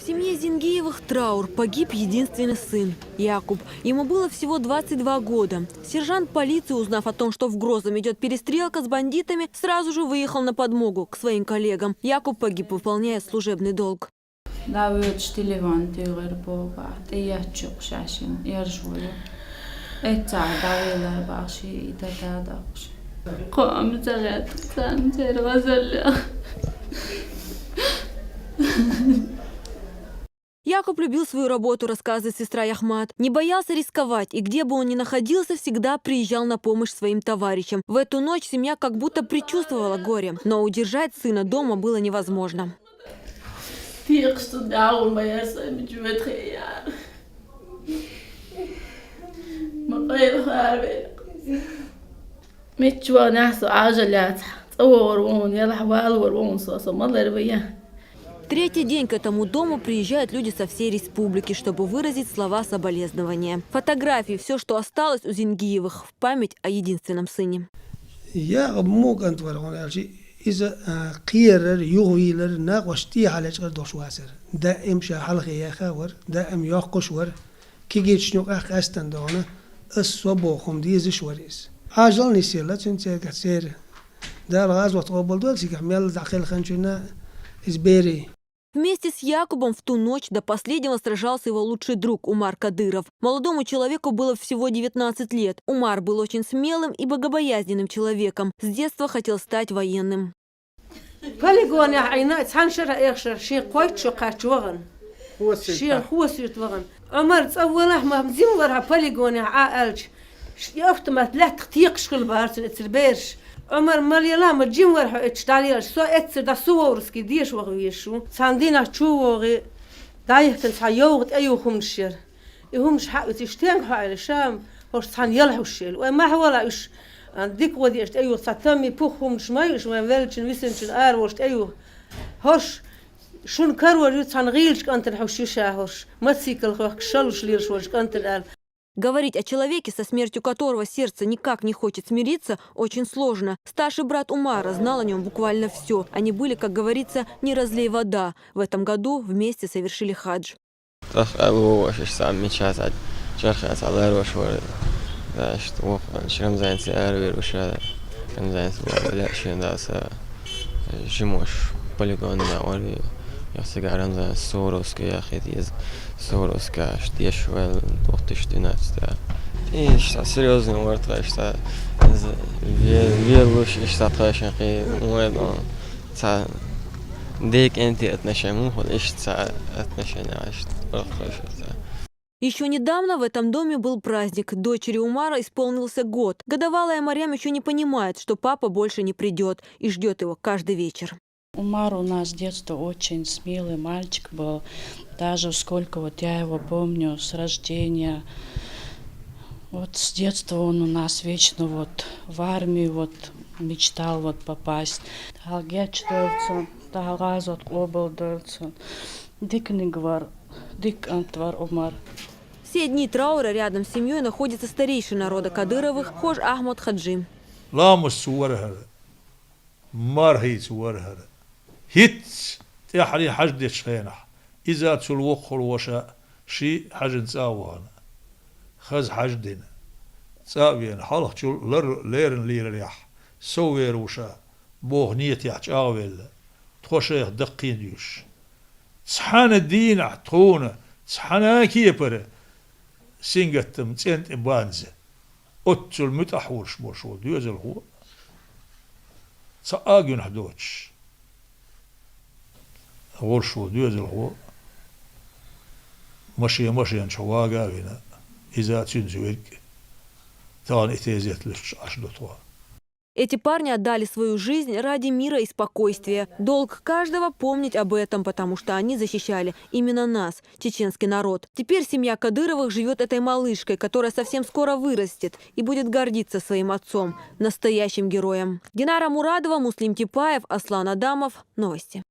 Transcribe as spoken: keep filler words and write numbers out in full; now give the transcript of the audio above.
В семье Зингиевых траур. Погиб единственный сын Якуб. Ему было всего двадцать два года. Сержант полиции, узнав о том, что в Грозном идет перестрелка с бандитами, сразу же выехал на подмогу к своим коллегам. Якуб погиб, выполняя служебный долг. Дӏавоьдуш телефон туьйхира боху, тӏеетташ юкъа шаьшшинна, эржа ву. Эццахь дӏавелар бахьа ши и тата доккхуш. Кхоам ца гӏерта царна церан гӏазаллех. Якуб любил свою работу, рассказывает сестра Яхмат. Не боялся рисковать, и где бы он ни находился, всегда приезжал на помощь своим товарищам. В эту ночь семья как будто предчувствовала горе, но удержать сына дома было невозможно. Текхаш цу дагӀур ма яр сайн мича воьду хе яра. Ма къайла хара вена. Мича вахана со Ӏажал яцахь. ЦӀа вогӀур ву хьуна, ялахь валавар ву хьуна со, со малар вая. Третий день к этому дому приезжают люди со всей республики, чтобы выразить слова соболезнования. Фотографии, всё, что осталось у Зингиевых, в память о единственном сыне. Я муха кӀант вара хьуна аьлча, иза, а, кхерар, юхавийлар, накъост тӀехьа лечкъар долуш вацара. Даим ша хьалхе яьхна вара, даим йоккхуш вара. Кегийчу юкъахь къаьстина догӀана, ас со боху хӀума дезаш вара иза. Ӏажал нисъелла цуьнан цергахь церан. Дала гӀазот къобалдойла цигахь мел дӀакхелхинчунна иза берий. Вместе с Якубом в ту ночь до последнего сражался его лучший друг Умар Кадыров. Молодому человеку было всего девятнадцать лет. Умар был очень смелым и богобоязненным человеком. С детства хотел стать военным. Полигонехь Ӏийна, цхьана шарахь, эх шарахь, шен кхойтта шо кхаьчча вахана. Шен хосуьйта вахана. Ӏумар, цӀа валахь, ма зим вара хьо полигонехь Ӏа аьлча. И автомат лаьттах текхаш хилла бахара цуьнан эцар бераш. Ӏумар, мала елахь, ма жим вара хьо эцча дӀалелаш. Со эцар дӀа Суворовский деша ваха везаш ву. Цхьана дийнахь чу вогӀий, дӀаяхкина цхьа йовха тӀеюха хӀуманаш яра. И хӀуманаш хьаъ вициш, стенга хьо Ӏайла, ша-м хӀорш цхьана яла хьуш елла. Вай ма хьа вала уьш, а, дика гӀо деш тӀеюха цхьа тамми пух хӀуманаш ма ю уьш, вайн веллачун, висинчун ара волуш тӀеюха. ХӀорш шуна карор ю, цхьана гӀийлачу кӀантана хьуш ю ша хӀорш, мацийкал хохкуш шалуш лелаш волчу кӀантана аьлла. Говорить о человеке, со смертью которого сердце никак не хочет смириться, очень сложно. Старший брат Умара знал о нём буквально всё. Они были, как говорится, не разлей вода. В этом году вместе совершили хадж. Тахана вогӀуш, иштта цхьа мича цхьа чархе цхьа ларош вара. Иштта воккхачу Рамзанца аравийра уьш. Рамзанца вогӀу лаьа шен даса жимош полигонна вара. Яхсага Рамзан Суворовский яхийта еза. Суворовский аш деш ваьлла две тысячи двенадцать. И иштта серьёзный вара тхо, иштта веллуш, иштта тхо шен кхин вай дон. Цхьа декӀентий отношения муха, иштта цхьа отношения, иштта. Ещё недавно в этом доме был праздник. Дочери Умара исполнился год. Годовалая Марьям ещё не понимает, что папа больше не придёт, и ждёт его каждый вечер. Умар у нас с детства очень смелый мальчик был. Даже сколько вот я его помню с рождения. Вот с детства он у нас вечно вот в армию вот мечтал вот попасть. Дала гечдойла цунна, Дала гӀазот къобалдойла цунна. Диканиг вара, дика кӀант вара Умар. Все дни траура рядом с семьёй находится старейшина рода Кадыровых Хож Ахмад Хаджи. Ламаз цо вара хӀара, мархий цо вара хӀара. ХӀинцца тӀаьххьара хьаж дечу хенахь, иза а, цул воккхахула ваша а ши хьажан цӀа а вахана. Хаза хьаж дина, цӀа а вена, хьалхачул лар-, леррина леларехь, сов вер ву ша, боху нийятехь чӀагӀвелла, тхо шайх даккхийна дуьйш. Цхьана дийнахь тхуна цхьана а кепара сингаттам цӀен тӀе банза, оццул муьтӀахь волуш болуш волу доьзалхо, цхьа а гуьнахь доцуш волуш волу доьзалхо машен-машен чу вага а вина, иза а, цуьнца верг а, тахана и тезет луьстуш Ӏаш ду тхо. Эти парни отдали свою жизнь ради мира и спокойствия. Долг каждого помнить об этом, потому что они защищали именно нас, чеченский народ. Теперь семья Кадыровых живёт этой малышкой, которая совсем скоро вырастет и будет гордиться своим отцом, настоящим героем. Динара Мурадова, Муслим Типаев, Аслан Адамов. Новости.